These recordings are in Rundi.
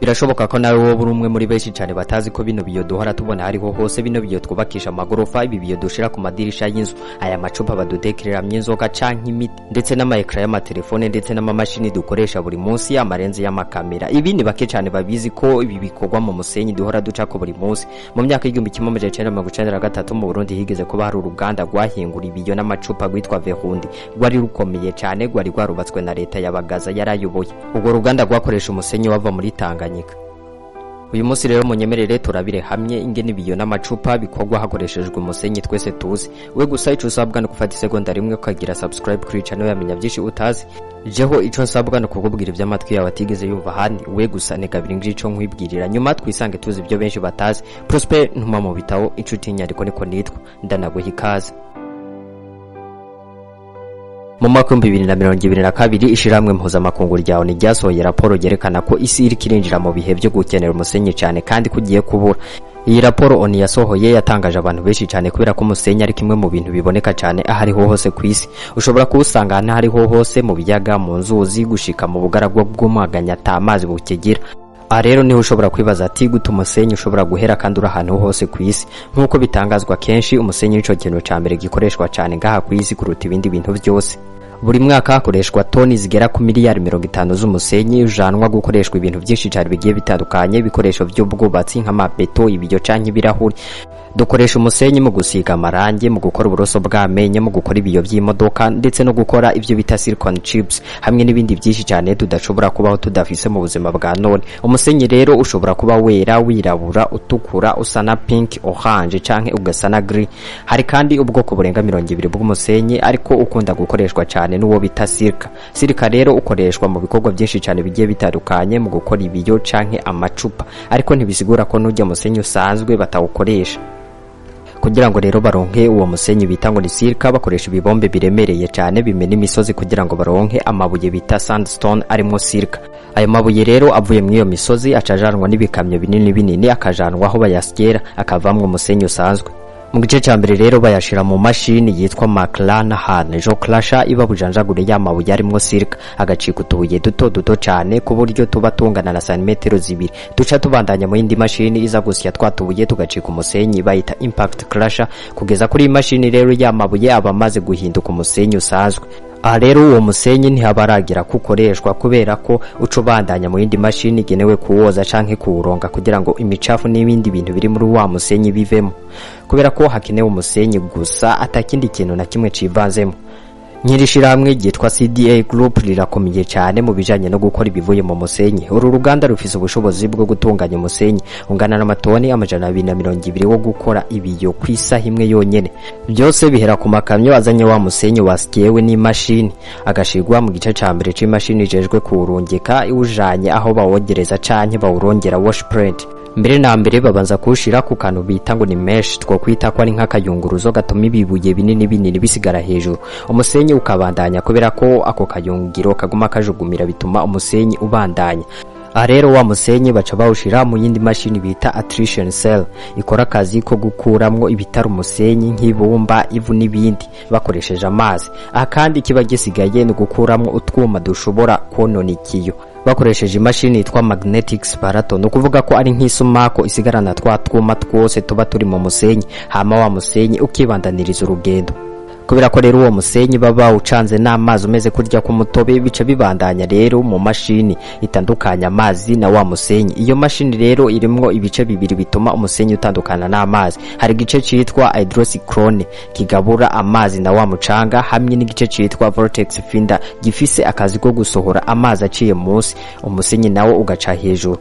Birashoboka ko nawe wowe uri umwe muri benshi cyane batazi ko bino biyo duhora tubona hariho hose, bino biyo twubakisha amagorofa, ibi biyo dushira ku madirisha y'inzu, aya macupa badutekereramwo inzoga canke imiti, ndetse n'ama écran y'amatelefone, ndetse n'amamashini dukoresha buri munsi, ama lens y'amakamera. Ibi ni bake cyane babizi ko ibi bikorwa mu musenyi duhora ducako buri munsi. Mu myaka y'1993 mu Burundi higeze kuba hari uruganda rwahingura ibiyo n'amacupa rwitwa Vehundi. Rwari rukomeye cyane, rwari rwarubatswe na leta ya Bagaza yarayoboye. Urwo ruganda rwakoresha umusenyi wava muri Tanganyika. Uyu munsi rero munyemerere turabire hamwe ingene ibiyo n'amacupa bikorwa hakoreshejwe umusenyi twese tuzi. We gusa ico usabwa ni gufata isegonda rimwe ukagira subscribe kuri channel yamenya byinshi utazi. Jeho ico nsabwa ni kukubwira ivy'amatwi yawe atigeze yumva ahandi. We gusa ntega abiri ico nkwibwirira, nyuma twisange tuzi ibyo benshi batazi. Prosper Ntuma mu bitabo, inshuti y'inyandiko niko nitwa, ndanaguha ikaze. Mu mwaka w'2022 ishirahamwe mpuzamakungu rya ONU ryasohoye raporo ryerekana ko isi iriko irinjira mu bihe byo gukenera umusenyi cyane kandi kugiye kubura. Iyi raporo ONU yasohoye yatangaje abantu benshi cyane, kubera ko umusenyi ari kimwe mu bintu biboneka cyane aho ariho hose ku isi. Ushobora kuwusanga ahantu aho ariho hose, mu biyaga, mu nzuzi, gushika mu bugaragwa bw'umwaganya ata mazi bukigira. Aha rero niho ushobora kwibaza ati: "Gute umusenyi ushobora guhera kandi uri ahantu hose ku isi?" Nk'uko bitangazwa kenshi, umusenyi nico kintu ca mbere gikoreshwa cyane ngaha ku isi kuruta ibindi bintu byose. Buri mwaka hakoreshwa toni zigera ku miliyari 50 z'umusenyi ujanwa gukoreshwa ibintu byinshi cyane bigiye bitandukanye: ibikoresho by'ubwubatsi nk'amabeto, ibiyo canke ibirahuri. Dukoresha umusenyi mu gusiga amarangi, mu gukora uburoso bw'amenyo, mu gukora ibiyo by'imodoka, ndetse no gukora ibyo bita silicon chips, hamwe n'ibindi byinshi cyane tudashobora kubaho tudafise mu buzima bwa none. Umusenyi rero ushobora kuba wera, wirabura, utukura, usa na pink, orange canke ugasa na gris. Hari kandi ubwoko burenga 20 bw'umusenyi, ariko ukunda gukoreshwa cyane n'uwo bita silica. Silica rero ukoreshwa mu bikorwa byinshi cyane bigiye bitandukanye, mu gukora ibiyo canke amacupa, ariko ntibisigura ko n'ujya musenyi usanzwe batawukoresha. Kugira ngo rero baronke uwo musenyi bita ngo ni silica, bakoresha ibibombe biremereye cyane bimena imisozi kugira ngo baronke amabuye bita sandstone arimo silica. Ayo mabuye rero avuye muri iyo misozi acajanwa n'ibikamyo binini binini, akajanwa aho bayasyera, akavamwo umusenyi usanzwe. Mu gice cya mbere rero bayashira mu mashini yitwa McLanahan Jaw Crusher, iba bujanjagure ya mabuye arimwo silica, agacika utubuye duto duto cyane ku buryo tuba tungana na santimetero 2. Duca tubandanya mu yindi mashini iza gusya twa tubuye tugacika umusenyi, bayita impact crusher. Kugeza kuri iyi mashini rero, ya mabuye aba amaze guhinduka umusenyi usanzwe. Aha rero uwo musenyi ntihaba aragira ko ukoreshwa, kubera ko uca ubandanya mu yindi mashini igenewe kuwoza canke kuwuronga kugira ngo imicafu n'ibindi bintu biri muri wa musenyi bivemo, kubera ko hakenewe umusenyi gusa, atakindi kintu na kimwe civanzemo. Nyiri shirahamwe ryitwa CDA Group rirakomeye cyane mu bijanye no gukora ibivuye mu musenyi. Uru ruganda rufise ubushobozi bwo gutunganya umusenyi ungana n'amatoni 220 wo gukora ibiyo ku isaha imwe yonyene. Byose bihera ku makamyo azanye wa musenyi wasyewe n'imashini, agashirwa mu gice ca mbere c'imashini ijejwe kuwurungika, iwujanye aho bawogereza canke bawurongera, wash plant. Mbere na mbere babanza kuwushira ku kantu bita ngo ni mesh, twokwita ko ari nk'akayunguruzo gatuma ibibuye binini binini bisigara hejuru, umusenyi ukabandanya. Kubera ko ako kayungiro kaguma kajugumira, bituma umusenyi ubandanya. Aha rero wa musenyi baca bawushira mu yindi mashini bita attrition cell, ikora akazi ko gukuramwo ibitari umusenyi nk'ibumba, ivu n'ibindi, bakoresheje amazi. Aha kandi kiba gisigaye ni ugukuramwo utwuma dushobora konona ikiyo bakoresheje imashini yitwa magnetic separator. Ni ukuvuga ko ari nk'isumako isigarana twa twuma twose tuba turi mu musenyi, hama wa musenyi ukibandaniriza urugendo. Kubera ko rero uwo musenyi baba bawucanze n'amazi umeze kurya k'umutobe, bica bibandanya rero mu mashini itandukanya amazi na wa musenyi. Iyo mashini rero irimwo ibice bibiri bituma umusenyi utandukana n'amazi. Hari igice citwa hydrocyclone kigabura amazi na wa mucanga, hamwe n'igice citwa vortex finder gifise akazi ko gusohora amazi aciye munsi, umusenyi nawo ugaca hejuru.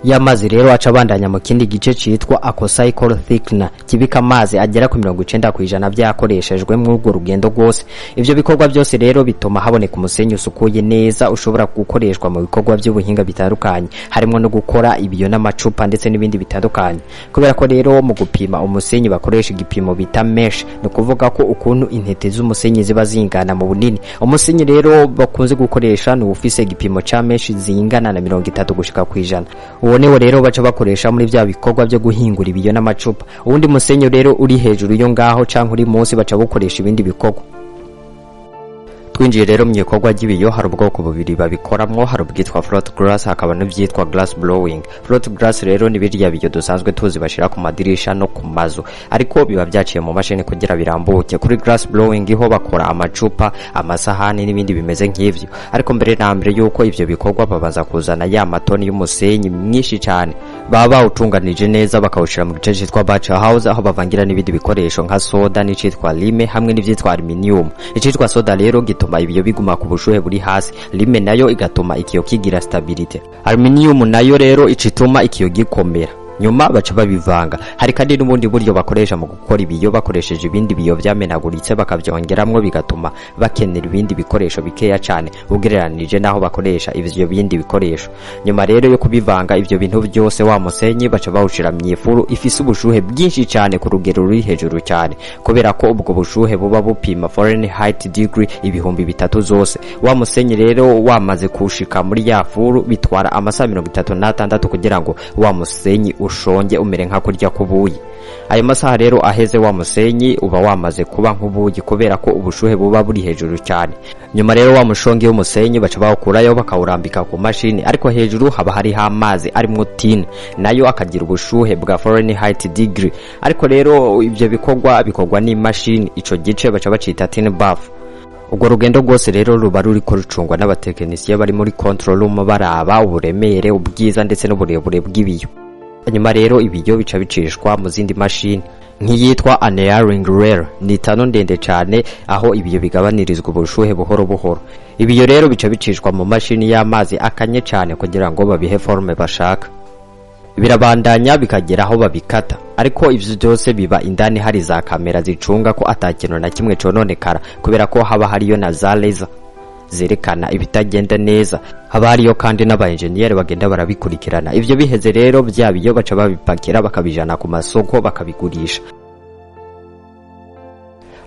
Ya mazi rero aca abandanya mu kindi gice citwa AquaCycle thickener, kibika amazi agera ku 90% vyakoreshejwe muri urwo rugendo rwose. Ivyo bikorwa byose rero bituma haboneka umusenyi usukuye neza ushobora gukoreshwa mu bikorwa by'ubuhinga bitandukanye, harimo no gukora ibiyo n'amacupa, ndetse n'ibindi bitandukanye. Kubera ko rero mu gupima umusenyi bakoresha igipimo bita mesh, ni ukuvuga ko ukuntu intete z'umusenyi ziba zingana mu bunini, umusenyi rero bakunze gukoresha ni uwufise igipimo ca mesh zingana na 30 gushika 100. Uwo niwo rero baca bakoresha muri bya bikorwa byo guhingura ibiyo n'amacupa. Uwundi musenyi rero uri hejuru yo ngaho canke uri munsi baca bukoresha ibindi bikorwa. Twinjiye rero mu gikorwa ry'ibiyo, hari ubwoko bubiri babikoramwo: hari ubwitwa float glass, hakaba n'ibyitwa glass blowing. Float glass rero ni birya biyo dusanzwe tuzi bashira ku madirisha no ku mazu, ariko biba byaciye mu mashini kugira birambuke. Kuri glass blowing ho bakora amacupa, amasahani n'ibindi bimeze nk'ivyo. Ariko mbere na mbere yuko ivyo bikorwa, babanza kuzana ya matoni y'umusenyi myinshi cyane, baba bawutunganije neza, bakawushira mu gice citwa batch house, aho bavangira n'ibindi bikoresho nka soda n'icitwa lime hamwe n'ivyitwa aluminium. Icitwa soda rero gituma ibiyo biguma ku bushuhe buri hasi, lime nayo igatuma ikiyo kigira stabilité, aluminium nayo rero icituma ikiyo gikomera. Nyuma baca babivanga. Hari kandi n'ubundi buryo bakoresha mu gukora ibiyo, bakoresheje ibindi biyo vyamenaguritse bakavyongeramwo, bigatuma bakenera ibindi bikoresho bikeya cane ugereranije n'aho bakoresha ivyo bindi bikoresho. Nyuma rero yo kubivanga ivyo bintu vyose, wa musenyi baca bawushira mw'ifuru ifise ubushuhe bwinshi cane ku rugero ruri hejuru cyane, kubera ko ubwo bushuhe buba bupima Fahrenheit degree 3000 zose. Wa musenyi rero wamaze kuwushika muri ya furu, bitwara amasaha 36 kugira ngo wa musenyi ushonge umere nka kurya kubuyi. Ayo masaha rero aheze, wa musenyi uba wamaze kuba nk'ubuyi, kubera ko ubushuhe buba buri hejuru cyane. Nyuma rero wa mushongi w'umusenyi baca bawukurayo, bakawurambika ku mashini, ariko hejuru haba hariho amazi arimwo tin, nayo akagira ubushuhe bwa Fahrenheit degree. Ariko rero ibyo bikorwa bikorwa n'imashini, ico gice baca bacita tin bath. Urwo rugendo rwose rero ruba ruriko rucungwa n'abatekinisiye bari muri control room, baraba uburemere, ubwiza ndetse n'uburebure bw'ibiyo. Nyuma rero ibiyo bica bicishwa mu zindi mashini nk'iyitwa annealing rail, ni itanu ndende cyane aho ibiyo bigabanirizwa ubushuhe buhoro buhoro. Ibiyo rero bica bicishwa mu mashini y'amazi akanye cyane kugira ngo babihe forme bashaka. Birabandanya bikagera aho babikata, ariko ivyo byose biba indani hari za kamera zicunga ko atakintu na kimwe cononekara, kubera ko haba hariyo na za laser zerekana ibitagenda neza. Haba hariyo kandi n'aba engineer bagenda barabikurikirana. Ivyo biheze rero, bya biyo baca babipakira, bakabijana ku masoko, bakabigurisha.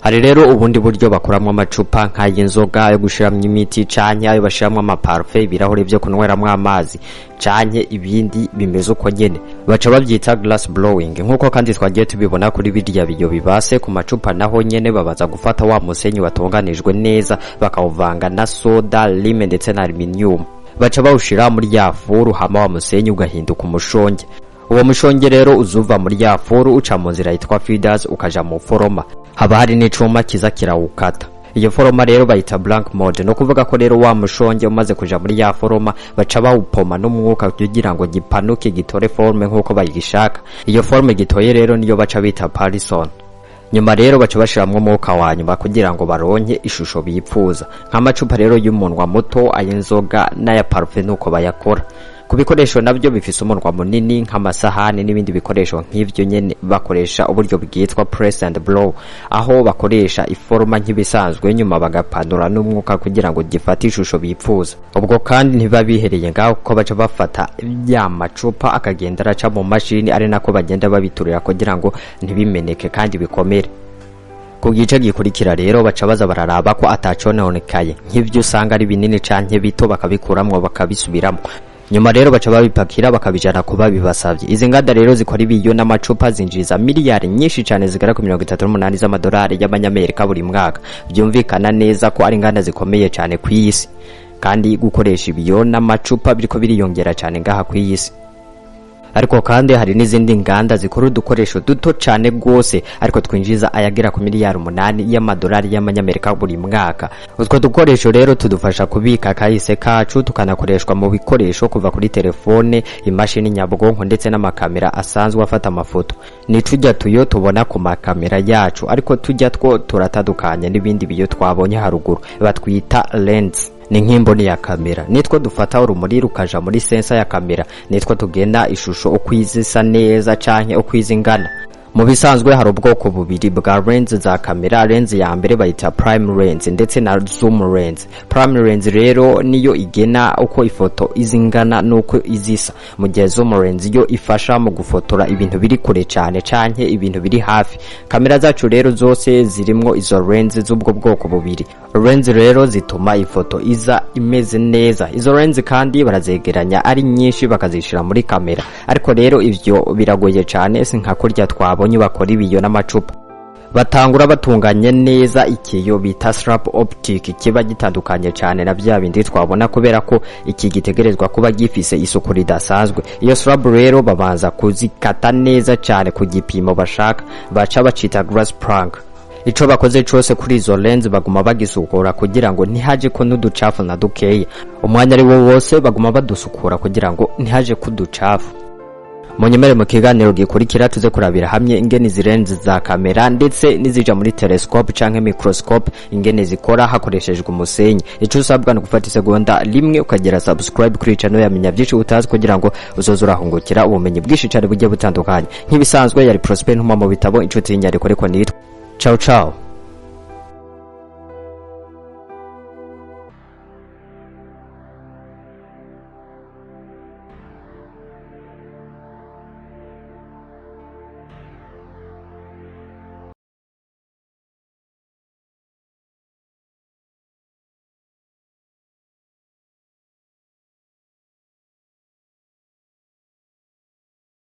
Hari rero ubundi buryo bakoramo amacupa nk'ay'inzoga, ayo gushiramwo imiti, canke ayo bashiramwo amaparufe, ibirahure vyo kunyweramwo amazi, canke ibindi bimeze uko nyene. Baca bavyita glass blowing. Nk'uko kandi twagiye tubibona kuri birya biyo bibase, ku macupa naho nyene babaza gufata wa musenyi watunganijwe neza, bakawuvanga na soda, lime ndetse na aluminium, baca bawushira muri ya furu, hama wa musenyi ugahinduka umushonge. Uwo mushonge rero uzuva muri ya furu, uca mu nzira yitwa feeders, ukaja mu foroma. Haba hari n'icuma kiza kirawukata. Iyo foroma rero bayita blank mold. No kuvuga ko rero wa mushonge umaze kuja muri ya foroma, baca bawupoma n'umwuka kugira ngo gipanuke, gitore forme nk'uko bayishaka. Iyo forme gitoye rero niyo baca bita parison. Nyuma rero baca bashiramwo umwuka wa nyuma kugira ngo baronke ishusho bipfuza, nk'amacupa rero y'umunwa muto, ay'inzoga n'aya parufe, nuko bayakora. Ku bikoresho nabyo bifise umunwa munini nk'amasahani n'ibindi bikoresho nk'ivyo nyene, bakoresha uburyo bwitwa press and blow, aho bakoresha iforoma nk'ibisanzwe, nyuma bagapanura n'umwuka kugira ngo gifate ishusho bipfuza. Ubwo kandi ntiba bihereye ngaho, kuko baca bafata ya macupa akagenda araca mu mashini, ari nako bagenda babiturira kugira ngo ntibimeneke kandi bikomere. Ku gice gikurikira rero baca baza bararaba ko atacononekaye, nk'ivyo usanga ari binini canke bito, bakabikuramwo, bakabisubiramwo. Nyuma rero baca babipakira, bakabijana kuba bibasavye. Izi nganda rero zikora ibiyo n'amacupa zinjiza miliyari nyinshi cyane zigera ku 38 z'amadolari y'amanyamerika buri mwaka. Byumvikana neza ko ari inganda zikomeye cyane ku isi, kandi gukoresha ibiyo n'amacupa biriko biriyongera cyane ngaha ku isi. Ariko kandi hari n'izindi nganda zikora udukoresho duto cyane rwose, ariko twinjiza ayagera ku miliyari 8 y'amadolari y'amanyamerika buri mwaka. Utwo dukoresho rero tudufasha kubika kahise kacu, tukanakoreshwa mu bikoresho kuva kuri telefone, imashini nyabwonko ndetse n'amakamera asanzwe afata amafoto. Ni tujya tuyo tubona ku makamera yacu, ariko tujya two turatandukanye n'ibindi biyo twabonye haruguru. Batwita lens, ni nk'imboni ya kamera. Nitwo dufata urumuri rukaja muri sensor ya kamera, nitwo tugena ishusho uko iza isa neza canke uko iza ingana. Mu bisanzwe hari ubwoko bubiri bwa lens za kamera. Lens ya mbere bayita prime lens ndetse na zoom lens. Prime lens rero niyo igena uko ifoto iza ingana n'uko izisa, mu gihe zoom lens yo ifasha mu gufotora ibintu biri kure cyane canke ibintu biri hafi. Kamera zacu rero zose zirimwo izo lens z'ubwo bwoko bubiri. Lens rero zituma ifoto iza imeze neza. Izo lens kandi barazegeranya ari nyinshi, bakazishira muri kamera, ariko rero ivyo biragoye cyane, si nka kurya twabonye bakora ibiyo n'amacupa. Batangura batunganye neza ikiyo bita slab optic, kiba gitandukanye cyane na bya bindi twabona, kubera ko iki gitegerezwa kuba gifise isuku ridasanzwe. Iyo slab rero babanza kuzikata neza cyane ku gipimo bashaka, baca bacita glass plank. Ico bakoze cose kuri izo lens baguma bagisukura kugira ngo ntihaje ko n'uducafu na dukeya. Umwanya ari wo wose baguma badusukura kugira ngo ntihaje kuducafu. Munyemere mu kiganiro gikurikira tuze kurabira hamwe ingene izi lens za kamera ndetse n'izija muri telescope canke microscope ingene zikora hakoreshejwe umusenyi. Ico usabwa ni gufata isegonda rimwe ukagira subscribe kuri channel ya Menya Byinshi Utazi, kugira ngo uzoze urahungukira ubumenyi bwinshi cyane bugiye butandukanye. Nk'ibisanzwe, yari Prosper Ntuma mu bitabo, inshuti y'inyandiko, ariko nitwa. Ciao ciao.